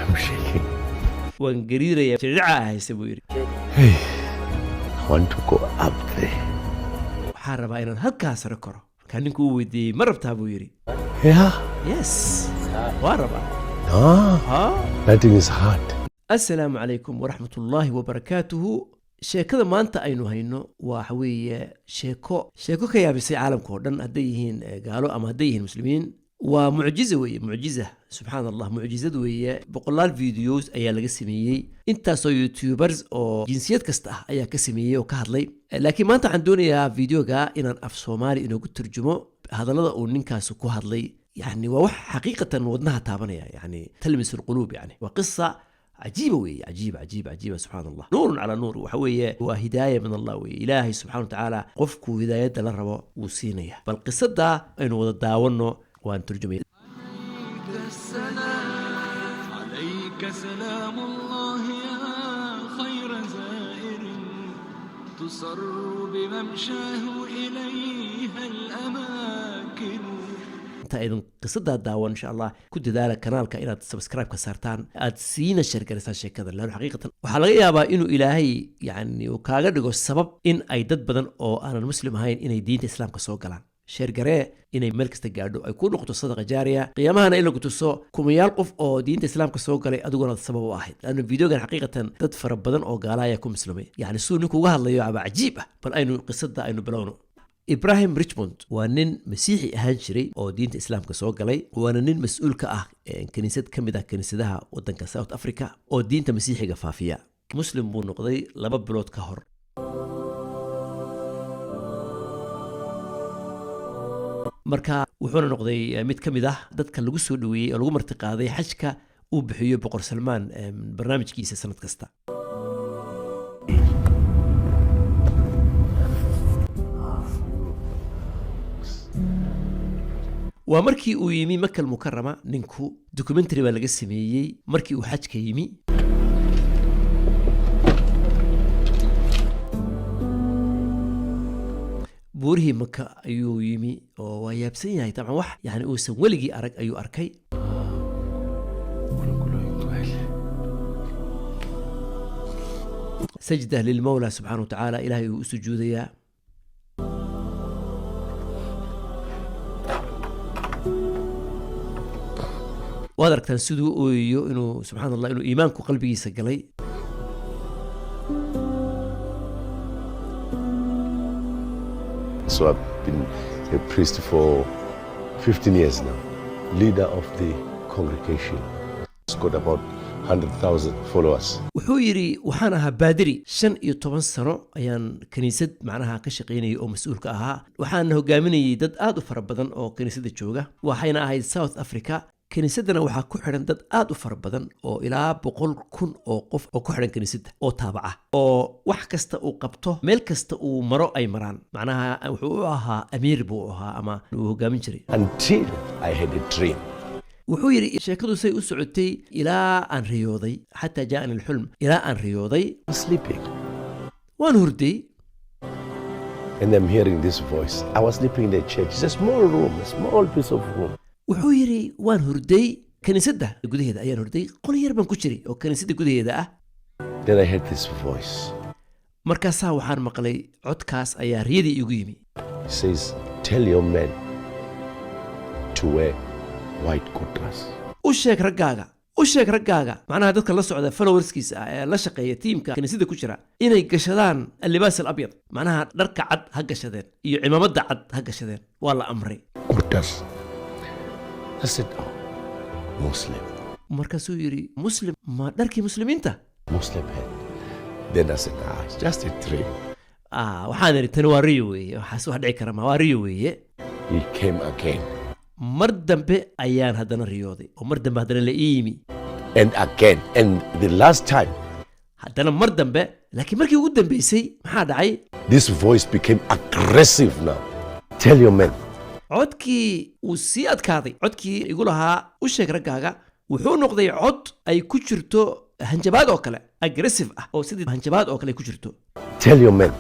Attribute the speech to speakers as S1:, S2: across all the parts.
S1: I'm shaking.
S2: Waan gariirayaa, jidhicaa hayse, buu yidhi.
S1: Hey, I want to go up there.
S2: Waxaan rabaa inaan halkaas sare koro. Markaa ninku uu weydiiyey, "Ma rabtaa?" buu yidhi.
S1: Yeah.
S2: "Yes, waan rabaa."
S1: Ah,
S2: Ha.
S1: Nothing is hard.
S2: Assalaamu calaykum waraxmatullaahi wabarakaatuhu. Sheekada maanta aynu hayno waxa weeye sheeko ka yaabisay caalamka oo dhan, hadday yihiin gaalo ama hadday yihiin muslimiin. Waa mucjiza weeye, mucjiza, subxaan Allah, mucjizad weeye. Boqolaal videos ayaa laga sameeyey, intaasoo YouTubers oo jinsiyad kasta ah ayaa ka sameeyey oo ka hadlay. Laakiin maanta waxaan doonayaa videoga inaan af Soomaali inoogu turjumo hadallada uu ninkaasi ku hadlay. Yani waa wax xaqiiqatan wadnaha taabanaya, yani تلمس القلوب, yani waa qisa cajiiba weeye, cajiiba, cajiiba, cajiiba, subxaan Allah. نور على نور. Waxa weeye waa hidaaya min Allah weeye. Ilaahay subxana watacaala qofkuu hidaayadda la rabo wuu siinaya. Bal qisada aynu wada daawanno, waan turjumaya.
S3: السلام عليك سلام الله يا خير زائر تسر بممشاه إليها الأماكن.
S2: Inta aydan qisadaa daawan, insha Allah ku dadaala kanaalka inaad subscribe ka saartaan, aad siina share garisaan sheekada, laanno xaqiiqatan waxaa laga yaabaa inuu Ilaahay yani uu kaaga dhigo sabab in ay dad badan oo aanan muslim ahayn inay diinta Islaamka soo galaan. Share garee inay meel kasta gaadho, ay ku noqoto sadaqa jaariya, qiyaamahana in lagu tuso kumayaal qof oo diinta Islaamka soo galay, adiguna sabab u ahayd, laanno videogan xaqiiqatan dad fara badan oo gaala ayaa ku muslimay. Yani siduu ninku uga hadlayo aba cajiib ah. Bal aynu qisada aynu bilowno. Ibrahim Richmond waa nin masiixi ahaan jiray oo diinta Islaamka soo galay, waana nin mas-uul ka ah kiniisad ka mid ah kiniisadaha waddanka South Africa oo diinta masiixiga faafiya. Muslim buu noqday 2 bilood ka hor. Marka wuxuuna noqday mid ka mid ah dadka lagu soo dhoweeyey oo lagu martiqaaday xajka uu bixiyo Boqor Salmaan, barnaamijkiisa sanad kasta. Waa markii uu yimi Makal Mukarama ninku. Documentary baa laga sameeyey markii uu xajka yimi. Buurihii Maka ayuu yimi oo waa yaabsan yahay dabcan. Wax yani uusan weligii arag ayuu arkay.
S1: uNkulunkulu oyingcwele.
S2: سجدة للمولى subxaana watacaala, Ilahay uu u sujuudayaa. Waad aragtaan siduu u ooyayo, inuu, subxaan Allah, inuu iimaanku qalbigiisa galay.
S1: So I've been a priest for 15 years now, leader of the congregation. It's got about 100,000 followers.
S2: Wuxuu yidhi, waxaan ahaa baadiri, 15 sano ayaan kiniisad macnaha ka shaqaynayay oo mas-uulka ahaa. Waxaan hogaaminayay dad aad u fara badan oo kiniisadda jooga, waxayna ahayd South Africa. Kiniisaddana waxaa ku xidhan dad aad u fara badan oo ilaa 100,000 oo qof oo ku xidhan kiniisadda oo taabaca, oo wax kasta uu qabto, meel kasta uu maro ay maraan. Macnaha wuxuu u ahaa amiir buu ahaa ama uu hogaamin jiray.
S1: Until I had a dream.
S2: Wuxuu yidhi, sheekadu say u socotay ilaa aan riyooday, حتى جاءني الحلم, ilaa aan riyooday.
S1: I'm sleeping
S2: Waan hurday.
S1: and I'm hearing this voice. I was sleeping in the church. It's a small room, a small piece of room.
S2: Wuxuu yidhi, waan hurday, kiniisadda gudaheeda ayaan hurday, qol yar baan ku jiray oo kiniisadda gudaheeda ah.
S1: Then I heard this voice.
S2: Markaasaa waxaan maqlay codkaas ayaa riyadii igu yimi.
S1: It says, "Tell your men to wear white kurtas."
S2: "U sheeg raggaaga, u sheeg raggaaga," macnaha dadka la socda, followerskiisa ah ee la shaqeeya, tiimka kiniisadda ku jira, inay gashadaan اللباس الأبيض, macnaha dharka cad ha gashadeen iyo cimaamadda cad ha gashadeen. Waa la amray.
S1: Kurtas. I said, "Oh, Muslim."
S2: Markaasuu yidhi, "Muslim, ma dharkii muslimiinta?"
S1: Muslim head. Then I said, "Ah, it's just a dream."
S2: Ah, waxaan idhi, tani waa riyo weeye, waxaas wax dhici kara ma, waa riyo weeye.
S1: He came again.
S2: Mar dambe ayaan haddana riyooday oo mar dambe haddana la ii yimi.
S1: And again. And the last time,
S2: Haddana mar dambe, laakiin markii ugu dambeysay maxaa dhacay?
S1: this voice became aggressive now. "Tell your men."
S2: Codkii wuu sii adkaaday. Codkii igu lahaa "U sheeg raggaaga" wuxuu noqday cod ay ku jirto hanjabaad oo kale, aggressive ah, oo sidii hanjabaad oo kale ay ku jirto.
S1: "Tell your men."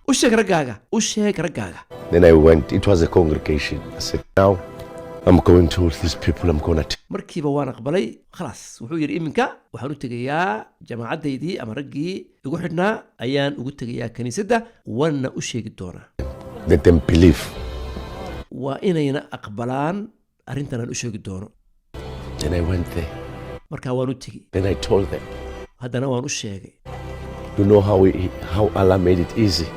S2: "U sheeg raggaaga, u sheeg raggaaga."
S1: Then I went. It was a congregation. I said, "Now I'm going to these people, I'm going to
S2: Markiiba waan aqbalay. Khalaas, wuxuu yidhi, iminka waxaan u tegayaa jamaacaddaydii ama raggii igu xidhnaa ayaan ugu tegayaa kiniisadda, waana u sheegi doonaa.
S1: Let them believe.
S2: Waa inayna aqbalaan arrintan aan u sheegi doono.
S1: Then I went there.
S2: Markaa waan u tegey.
S1: Then I told them,
S2: Haddana waan u sheegay.
S1: You know how Allah made it easy?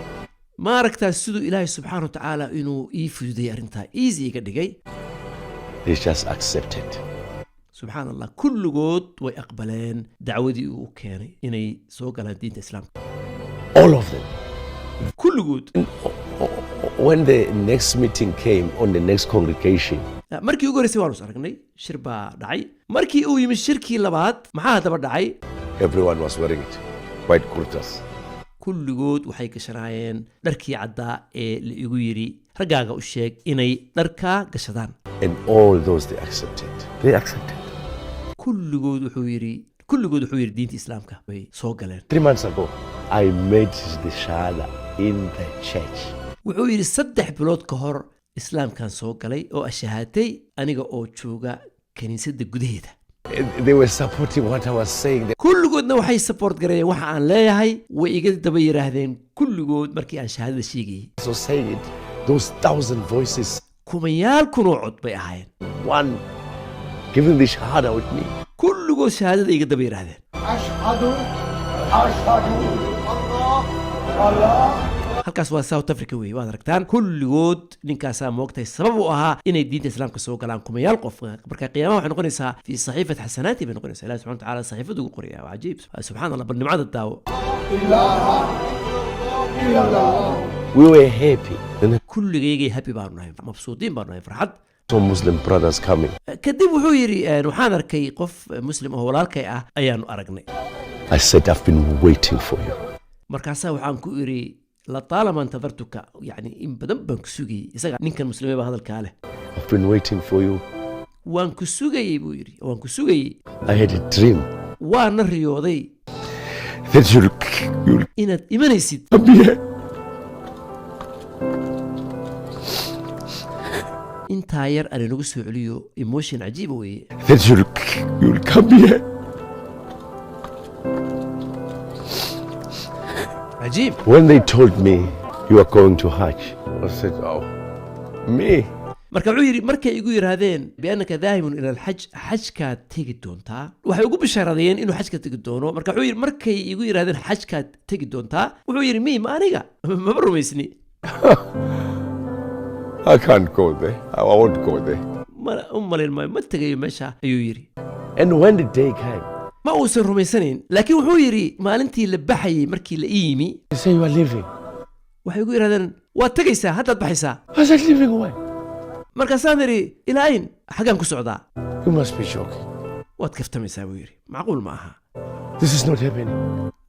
S2: Ma aragtaa siduu Ilaahay subxaana wa tacaala inuu ii fududayay arrintaa, easy iga dhigay?
S1: They just accepted.
S2: Subxaan Allah, kulligood way aqbaleen dacwadii uu u keenay inay soo galaan diinta Islaamka.
S1: All of them.
S2: Kulligood.
S1: When the next meeting came on the next congregation,
S2: Markii ugu horreysay waanu is aragnay, shir baa dhacay. Markii uu yimid shirkii labaad, maxaa haddaba dhacay?
S1: Everyone was wearing it. White kurtas.
S2: Kulligood waxay gashanaayeen dharkii caddaa ee la igu yidhi raggaaga u sheeg inay dharkaa gashadaan.
S1: And all those, they accepted. They accepted.
S2: Kulligood wuxuu yidhi diinta Islaamka bay soo galeen.
S1: 3 months ago, I made the Shahada in the church.
S2: Wuxuu yidhi, 3 bilood ka hor Islaamkan soo galay oo ashahaatay aniga oo jooga kiniisadda gudaheeda.
S1: And they were supporting what I was saying. They
S2: Kulligoodna waxay support gareeyeen waxa aan leeyahay, way iga daba yidhaahdeen kulligood markii aan shahaadada sheegayay.
S1: Also saying it. Those thousand voices,
S2: Kumanyaal kunoo cod bay ahaayeen.
S1: One giving the Shahada with me.
S2: Kulligood shahaadada iga daba yidhaahdeen.
S4: أشهد أشهد الله الله.
S2: Halkaas waa South Africa wey, waad aragtaan. Kulligood ninkaasaa moogtahay sabab u ahaa inay diinta Islaamka soo galaan kumayaal qof. Marka qiyaamaha waxay noqonaysaa في صحيفة حسناتي bay noqonaysaa. Ilahi subxana watacaala saxiifada ugu qoraya. Waa cajiib, subxaan Allah. Bal nimcada daawo.
S4: إله إلا الله.
S1: We were happy. Then
S2: Kulligaygay happy baanu nahay, mabsuudiin baanu nahay, farxad.
S1: Some Muslim brothers coming.
S2: Kadib wuxuu yidhi, waxaan arkay qof Muslim oo walaalkay ah ayaanu aragnay.
S1: I said, "I've been waiting for you."
S2: Markaasaa waxaan ku idhi, لطالما انتظرتك, yani in badan baan ku sugayey. Isaga ninkan muslimay baa hadalkaa leh.
S1: "I've been waiting for you."
S2: Waan ku sugayey, buu yidhi, waan ku sugayey.
S1: "I had a dream
S2: Waana riyooday
S1: that you'll
S2: inaad imanaysid.
S1: come here."
S2: Intaa yar aan inagu soo celiyo, emotion cajiiba weeye.
S1: That you'll come here.
S2: Cajiib.
S1: When they told me you are going to Hajj, I said, "Oh, me?"
S2: Marka wuxuu yidhi, markay igu yidhaahdeen بأنك ذاهب إلى الحج, xajkaad tegi doontaa, waxay ugu bishaaradeen inuu xajka tegi doono. Marka wuxuu yidhi, markay igu yidhahdeen xajkaad tegi doontaa, wuxuu yidhi, mi ma aniga maba rumaysni.
S1: I can't go there. I won't go there.
S2: Mana u malayn maayo, ma tegayo meesha, ayuu yidhi.
S1: And when the day came,
S2: Ma uusan rumaysanayn, laakiin wuxuu yidhi, maalintii la baxayey markii la ii yimi,
S1: they say, "You are leaving."
S2: waxay igu yidhahdeen, waad tegaysaa, haddaad baxaysaa.
S1: I said, "Leaving where?"
S2: Markaasaan idhi, ilaa ayn, xaggaan ku socdaa?
S1: "You must be joking."
S2: Waad kaftamaysaa, buu yidhi, macquul ma aha.
S1: "This is not happening."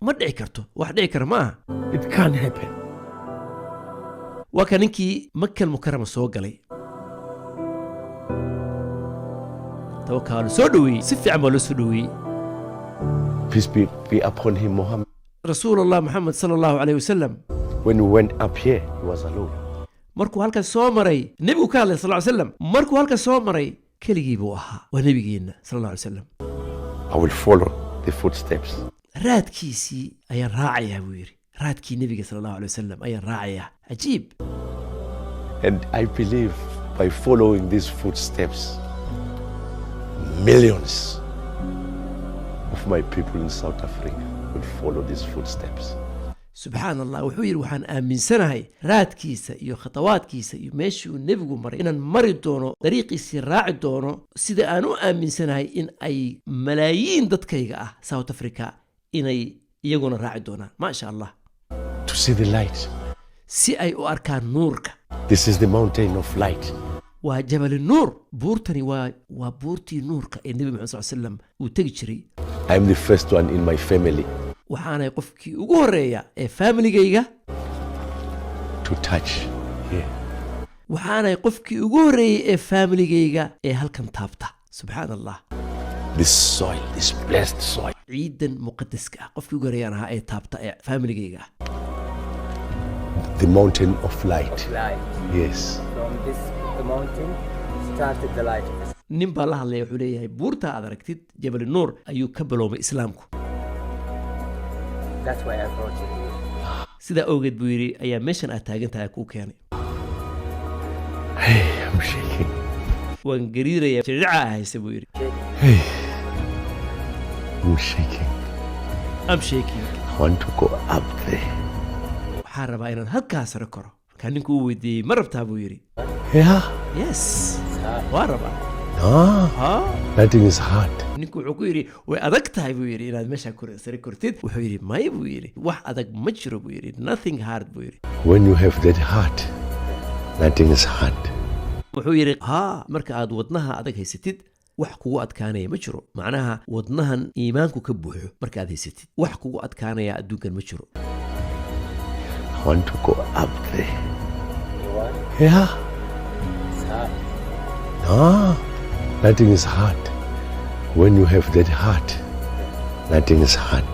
S2: Ma dhici karto, wax dhici kara ma aha.
S1: "It can't happen."
S2: Waa ka ninkii Makal Mukarama soo galay, tawakaalu soo dhoweeyey, si fiican baa loo soo dhoweeyey.
S1: Peace be upon him, Muhammad.
S2: Rasuul Allah Maxamed sala Allahu caleyh wasalam.
S1: When we went up here, he was alone.
S2: Markuu halkaas soo maray, nebigu ka hadlay sal ly slam, markuu halkaas soo maray keligii buu ahaa, waa nebigeenna sala Allah alay wasalam.
S1: I will follow the footsteps.
S2: Raadkiisii ayaan raacayaa, buu yidhi, raadkii nebiga sala Allahu alay wasalam ayaan raacayaa. Cajiib.
S1: And I believe by following these footsteps, millions of my people in South Africa will follow these footsteps.
S2: Subxaan Allah, wuxuu yidhi, waxaan aaminsanahay raadkiisa iyo khatawaadkiisa iyo meeshii uu nebigu maray inaan mari doono, dariiqiisii raaci doono, sida aan u aaminsanahay in ay malaayiin dadkayga ah South Africa inay iyaguna raaci doonaan, maasha Allah.
S1: To see the light.
S2: Si ay u arkaan nuurka.
S1: This is the mountain of light.
S2: Waa Jabali Nuur, buurtani waa buurtii nuurka ee Nebi Maxamed sal slam uu tegi jiray.
S1: I am the first one in my family
S2: Waxaanay qofkii ugu horreeya ee faamiligayga
S1: to touch here.
S2: Waxaanay qofkii ugu horreeyey ee faamiligayga ee halkan taabta, subxaan Allah.
S1: This soil, this blessed soil.
S2: Ciidan muqadaska ah qofkii ugu horreeyaan ahaa ee taabta ee faamiligayga ah.
S1: The mountain of light.
S5: Light.
S1: Yes.
S5: From this mountain Started the light of Islam.
S2: Nin baa la hadlaya, wuxuu leeyahay buurta aad aragtid, Jabal Nuur, ayuu ka biloomay Islaamku.
S5: That's why I brought you here.
S2: Sidaa awgeed, buu yidhi, ayaa meeshan aad taagan tahay kuu keenay.
S1: Hey, I'm shaking.
S2: Waan gariiraya, jirica hayse, buu yidhi.
S1: Hey, I'm shaking.
S2: I'm shaking.
S1: I want to go up there.
S2: Waxaan rabaa inaan halkaa sare koro. Markaa ninku uu weydiiyey, ma rabtaa, buu yidhi.
S1: Yeah.
S2: Yes, waa rabaa.
S1: Ah,
S2: ha.
S1: Nothing is hard.
S2: Ninku wuxuu ku yidhi, way adag tahay, buu yidhi, inaad meesha sare kortid. Wuxuu yidhi, may, buu yidhi, wax adag ma jiro, buu yidhi, nothing hard, buu yidhi.
S1: When you have that heart, nothing is hard.
S2: Wuxuu yidhi, haa, marka aad wadnaha adag haysatid, wax kugu adkaanaya ma jiro. Macnaha, wadnahan iimaanku ka buuxo marka aad haysatid, wax kugu adkaanaya adduunkan ma jiro.
S1: I want to go up there.
S5: You want?
S1: Yeah.
S5: It's hard.
S1: Ah, nothing is hard. When you have that heart, nothing is hard.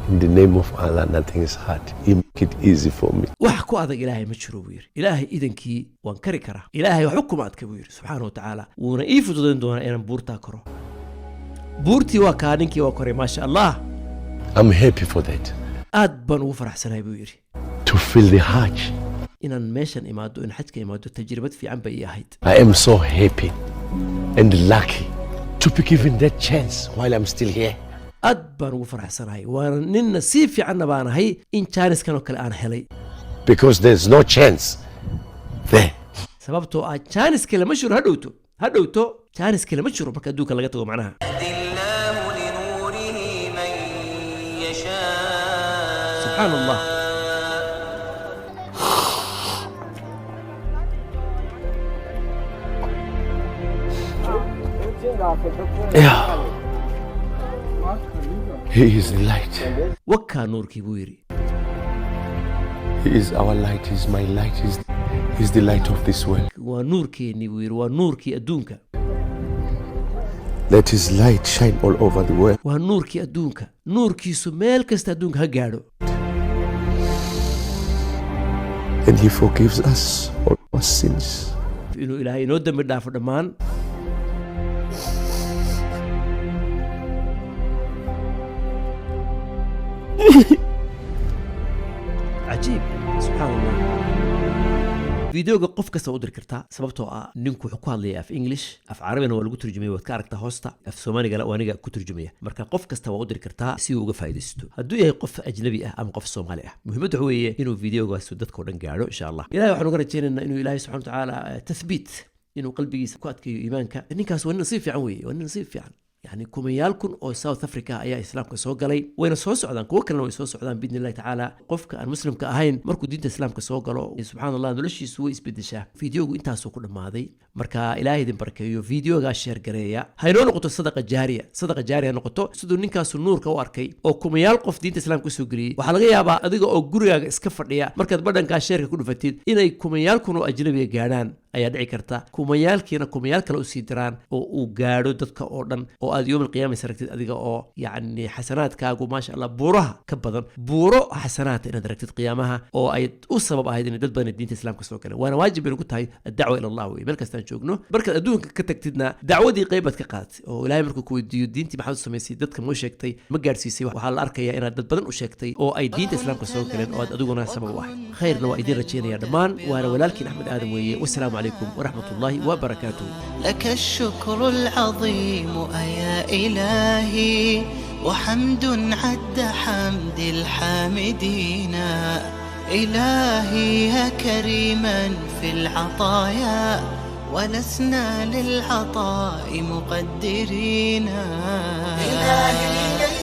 S1: In the name of Allah, nothing is hard. He make it easy for me.
S2: Wax ku adag Ilaahay ma jiro, buu yidhi. Ilaahay idankii waan kari karaa. Ilaahay waxba kuma adka, buu yidhi, subxaana wa tacaala. Wuuna ii fududayn doonaa inaan buurtaa koro. Buurtii waa kaa, ninkii waa koray, maasha Allah.
S1: I'm happy for that.
S2: Aad baan ugu faraxsanahay, buu yidhi.
S1: To feel the Hajj.
S2: Inaan meeshan imaado, in xajka imaado, tajribad fiican bay ii ahayd.
S1: I am so happy and lucky to be given that chance while I'm still here.
S2: Aad baan ugu faraxsanahay, waana nin nasiib fiicanna baan ahay in jaaniskan oo kale aan helay.
S1: Because there's no chance there.
S2: Sababtoo ah jaanis kale ma jiro hadhowto, hadhowto jaanis kale ma jiro marka adduunka laga tago macnaha.
S6: يهدي الله لنوره من يشاء.
S2: Subxaan Allah.
S1: Yeah. He is the light.
S2: Wakaa nuurkii, buu yidhi.
S1: He is our light. He is my light. He's the light of this world.
S2: Waa nuurkeennii, buu yidhi, waa nuurkii adduunka.
S1: Let his light shine all over the world.
S2: Waa nuurkii adduunka, nuurkiisu meel kasta adduunka ha gaadho.
S1: And he forgives us all our sins.
S2: Inuu Ilaahay inoo dembi dhaafo dhammaan. Cajiib, subxaan Allah. Videoga qof kasta u diri kartaa, sababtoo ah ninku wuxuu ku hadlaya af English, af Carabina waa lagu turjumaya, waad ka aragtaa hoosta, af Soomaaligana waa aniga ku turjumaya. Marka qof kasta waa u diri kartaa si uu uga faa'iidaysto, hadduu yahay qof ajnabi ah ama qof Soomaali ah. Muhiimaddu waxa weeye inuu videogaas dadka oo dhan gaadho, insha Allah. Ilahay waxaan uga rajaynaynaa inuu Ilaahay subxana watacaala tathbiit, inuu qalbigiisa ku adkeeyo iimaanka. Ninkaas waa nin nasiib fiican weeye, waa nin nasiib fiican. Yani kumayaal kun oo South Africa ayaa Islaamka soo galay, wayna soo socdaan, kuwo kalena way soo socdaan biidni Illahi tacaala. Qofka aan Muslimka ahayn markuu diinta Islaamka soo galo, subxaan Allah, noloshiisu way isbedeshaa. Videogu intaasuu ku dhammaaday. Marka Ilaahay idin barkeeyo. Videogaa share gareeya, haynoo noqoto sadaqa jaariya, sadaqa jaariya ha noqoto. Siduu ninkaasu nuurka u arkay oo kumayaal qof diinta Islaamka usoo geliyey, waxaa laga yaabaa adiga oo gurigaaga iska fadhiya, markaad badhankaa share-ka ku dhufatid, inay kumayaal kun oo ajnabiga gaadhaan ayaa dhici karta, kumayaalkiina kumayaal kale usii diraan oo uu gaadho dadka oo dhan, oo aad yowm alqiyaama aragtid adiga oo yacni xasanaadkaagu, maasha Allah, buuraha ka badan, buuro xasanaata inaad aragtid qiyaamaha, oo ay u sabab ahayd inay dad badan diinta Islaamka soo galeen. Waana waajib bayna ku tahay addacwa ila Allah wey, meel kastaan joogno. Markaad adduunka ka tagtidna, dacwadii qayb baad ka qaadatay, oo Ilaahay markuu ku weydiiyo, diintii maxaad u samaysay, dadka ma u sheegtay, ma gaadhsiisay, waxaa la arkayaa inaad dad badan u sheegtay oo ay diinta Islaamka soo galeen oo aad adiguna sabab u ahayd. Khayrna waa idiin rajaynaya dhammaan. Waana walaalkiin Axmed Aadan weeye. Wasalaamu calaykum waraxmat ullaahi wabarakaatuh.
S7: لك الشكر العظيم أيا إلهي، وحمد عد حمد الحامدين. إلهي يا كريما في العطايا، ولسنا للعطاء مقدرين. إلهي.